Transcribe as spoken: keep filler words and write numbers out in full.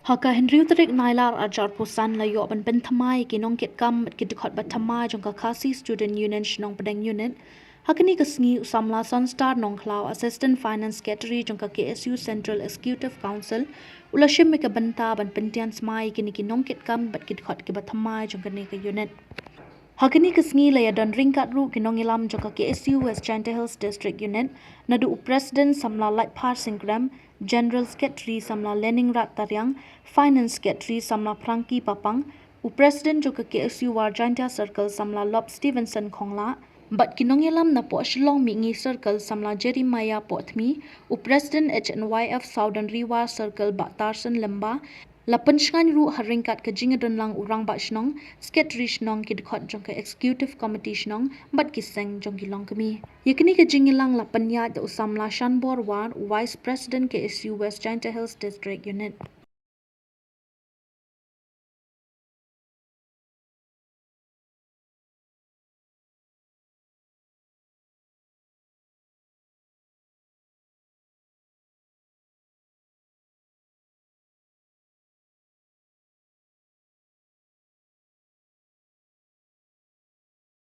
Ha ka hynriew tarik Nailar arhajar arphew san la ïoh ban pynthymmai ïa ki nongkitkam bad ki dkhot ba thymmai jong ka Khasi Student Union Shnong Pdeng Unit. Ha kane ka sngi u samla Sonstar Nongkhlaw, Assistant Finance Secretary jong ka K S U Central Executive Council, u la shim ïa ka bynta ban pyntian smai ïa kine ki nongkitkam bad ki dkhot kiba thymmai jong kane ka unit. Ha kane ka sngi la ïadon ryngkat ruh ki nongïalam jong ka K S U West Jaintia Hills District Unit, naduh u President samla Laitphar Singkrem, General Secretary samla Leningrad Tariang, Finance Secretary samla Frankie Papang, u President jong ka K S U War Jaintia Circle samla Lop Stevenson Khongla, bad ki nongïalam napoh Shillong Mihngi Circle samla Jeremiah Pohthmi, u President H N Y F Southern Rewar Circle Bah Tarson Lymba, la pynshngaiñ ruh ha ryngkat ka jingïadonlang u Rangbah Shnong, Secretary Shnong, ki dkhot jong ka Executive Committee Shnong bad ki seng jong ki longkmie. Ïa kane ka jingïalang la pynïaid da u samla Shanbor War, u Vice President K S U West Jaintia Hills District Unit.